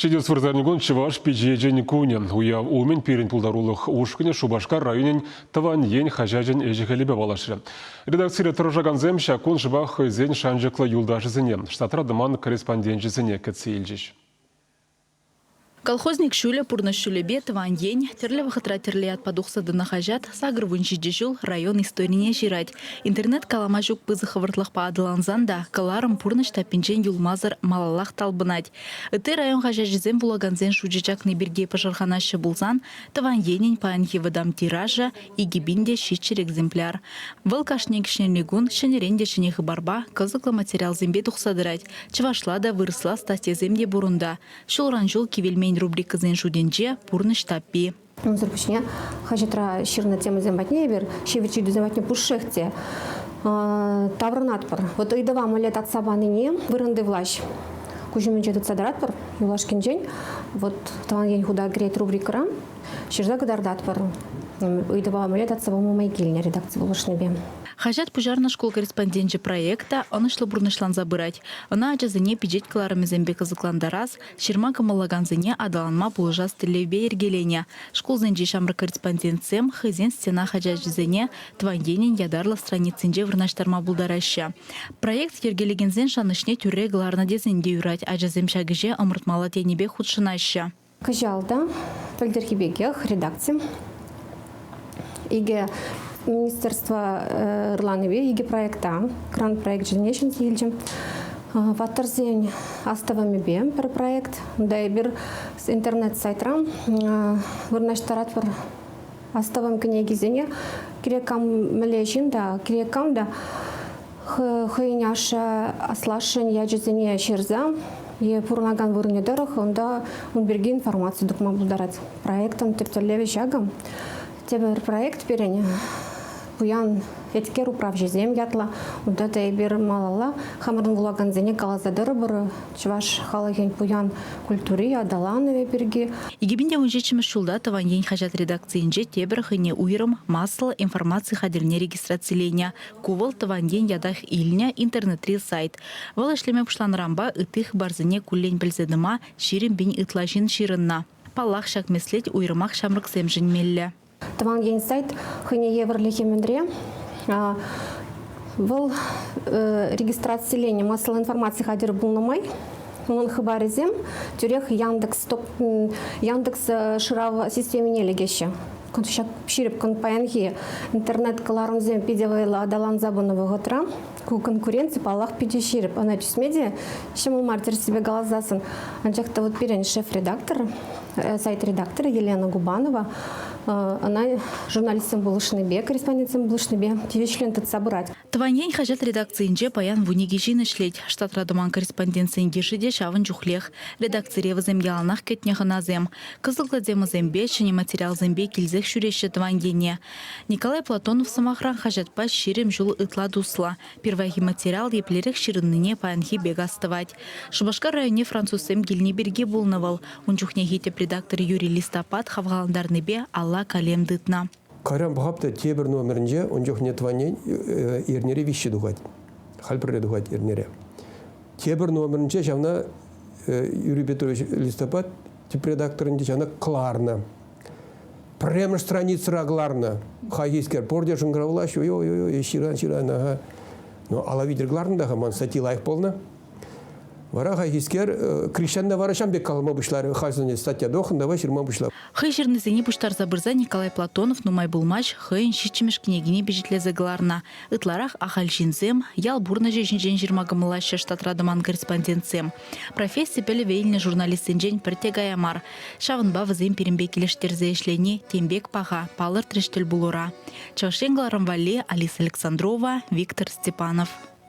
Ҫитес вырсарникун Чӑваш пичечӗн кунӗ. Уяв умӗн пирӗн пултарулӑх ушкӑнӗ Шупашкар районӗн Тӑван Ен хаҫачӗн ӗҫӗ-хӗлӗпе паллашрӗ. Редакцире тӑрӑшакансем ҫак кун шӑпах хӑйсен шанчӑклӑ юлташӗсене, штатра тӑман корреспонденчӗсене кӗтсе илчӗҫ. Колхозник ҫулӗ пурнӑҫ ҫулӗпе тӑван ен, тӗрлӗ вӑхӑтра тӗрлӗ ятпа тухса тӑнӑ хаҫат 87 ҫул район историне ҫырать. Интернет калама ҫук пысӑк хӑвӑртлӑхпа аталансан та кӑларӑм пурнӑҫ таппинчен юлмасӑр малаллах талпӑнать. Ытти район хаҫачӗсем вулакансен шучӗ чакни пирки пӑшӑрханаҫҫӗ пулсан Тӑван енӗн паянхи вӑтам тиражӗ 2700 экземпляр. Вӑл кашни кӗҫнерни кун ҫӗнӗрен те ҫӗнӗ хыпарпа, кӑсӑклӑ материалсемпе тухса тӑрать. Чӑвашла та, вырӑсла статьясем те пур унта. Ҫулран-ҫул кивелмен рубрикӑсен шутӗнче «Пурнӑҫ таппи». Унсӑр пуҫне хаҫатра ҫырнӑ темӑсем патне эпир ҫивӗч ыйтусем патне пушшех те таврӑнатпӑр. Вот ыйтӑва мӗнле татса панине вырӑнти влаҫ куҫ умӗнче тытса тӑратпӑр. Юлашкинчен вот «Тӑван ен хута кӗрет» рубрикӑра ҫырса кӑтартатпӑр. Ыйтӑва мӗнле татса пама май килнӗ редакци пулӑшнипе. Хаҫат пуҫарнӑ шкул корреспонденчӗ проект та ӑнӑҫлӑ пурнӑҫланса пырать. Ӑна ачасене пичет кӑларӑмӗсемпе кӑсӑклантарас, ҫырма кӑмӑллакансене аталанма пулӑшас тӗллевпе йӗркеленӗ. Шкулсенчи ҫамрӑк корреспондентсем хӑйсен стена хаҫачӗсене Тӑван енӗн ятарлӑ страницинче вырнаҫтарма пултараҫҫӗ. Проект йӗркелекенсен шанӑҫне тӳрре кӑларнӑ тесен те юрать, ачасем ҫак ӗҫе ӑмӑртмалла тенипе хутшӑнаҫҫӗ. Кӑҫал та пӗлтӗрхи пекех редакци икӗ министерство ырланипе икӗ проекта, грант проекчӗсене ҫӗнсе илчӗ. Паттӑрсен астӑвӑмӗпе пӗр проект. Унта эпир интернет-сайтра вырнаҫтаратпӑр астӑвӑм кӗнекисене. Кирек кам мӗнле ҫын та, кирек кам та хӑйӗн ашшӗ аслашшӗн ячӗсене ҫырса е пурӑнакан вырӑнӗ тӑрӑх унта ун пирки информаци тупма пултарать. Проектӑн тӗп тӗллевӗ ҫакӑ. Тепӗр проект пирӗн пуян еткер управҫисем ятлӑ. Унта та эпир малалла хамӑрӑн вулакансене каласа тӑрӑпӑр чӑваш халӑхӗн пуян культури аталанӑвӗ пирки. 2017 ҫулта Тӑван Ен хаҫат редакцийӗнче тепӗр хӑйне уйрӑм массӑллӑ информаци хатӗрне регистрациленӗ. Ку вӑл Тӑван Ен ятах илнӗ интернетри сайт. Вӑл ӗҫлеме пуҫланӑранпа ытти хыпарсене куллен пӗлсе тӑма 20 пин ытла ҫын ҫырӑннӑ. Паллах, ҫак меслет уйрӑмах ҫамрӑксемшӗн меллӗ. Тӑван Ен сайт хӑйне евӗрлӗхӗ мӗнре? Вӑл регистрациленӗ массӑллӑ информаци хатӗрӗ пулнӑ май унӑн хыпарӗсем тӳрех Яндекс Яндекс шырав системине лекеҫҫӗ. Ҫак ҫирӗп паянхи интернет-кӑларӑмсем питӗ вӑйлӑ аталанса пынӑ вӑхӑтра ку конкуренци, паллах, питӗ ҫирӗп. Ӑна тӳсме те ҫӑмӑл мар тӗрӗссипе каласассӑн. Анчах та вот пирӗн шеф-редактор, сайт редакторӗ Елена Губанова ӑна журналистсем пулӑшнипе, корреспондентсем пулӑшнипе тивӗҫлӗн тытса пырать. Тӑван Ен хаҫат редакцийӗнче паян 12 ҫын ӗҫлет. Штатра тӑман корреспондентсен йышӗ те ҫавӑн чухлех. Редакцире вӗсем яланах кӗтнӗ хӑнасем. Кӑсӑклӑ темӑсемпе, ҫӗнӗ материалсемпе килсех ҫӳреҫҫӗ тӑван ене. Николай Платонов, сӑмахран, хаҫатпа 20 ҫул ытла туслӑ. Пирвайхи материал еплерех ҫырӑннине паянхи пек астӑвать. Шупашкар районне французсем килни пирки пулнӑ вӑл. Ун чухнехи тӗп редактор Юрий Листопад хавхалантарнипе алла калем тытнӑ. Кайран пӑхап та тепӗр номерӗнче ун чухне тӑванне эрнере виҫҫӗ тухать. Халь пӗрре тухать эрнере. Тепӗр номерӗнче ҫавна Юрий Петрович Листопад тӗп редакторӗнче ҫавна кӑларнӑ. Пӗрремӗш страницӑра кӑларнӑ. Хайхискер пурте шӑнкӑравлаҫҫӗ, ой-ой-ой, ҫыран, ҫыран, ага. Ну, ала витӗр кӑларнӑ та-ха, ман статьи лайӑх пулнӑ. Вара хайхискер Крещан та вара ҫам пек калама пуҫларӗ. Хальсене статья тухнӑ, давай ҫырма пуҫла. Хӑй ҫырнисене пуҫтарса пырса Николай Платонов нумай пулмасть хӑйӗн ҫиччӗмӗш кӗнекине пичетлесе кӑларнӑ. Ытларах ахаль ҫынсем, ял пурнӑҫӗ ҫинчен ҫырма кӑмӑллаҫҫӗ штатра тӑман корреспондентсем. Професси пӗлӗвӗ илнӗ журналистсенчен пӗртте кая мар. Ҫавӑнпа вӗсем пирӗнпе килӗштерсе ӗҫлени тем пек паха, палӑртрӗҫ тӗлпулура. Чӑваш Ен кӑларӑм валли Алиса Александрова, Виктор Степанов.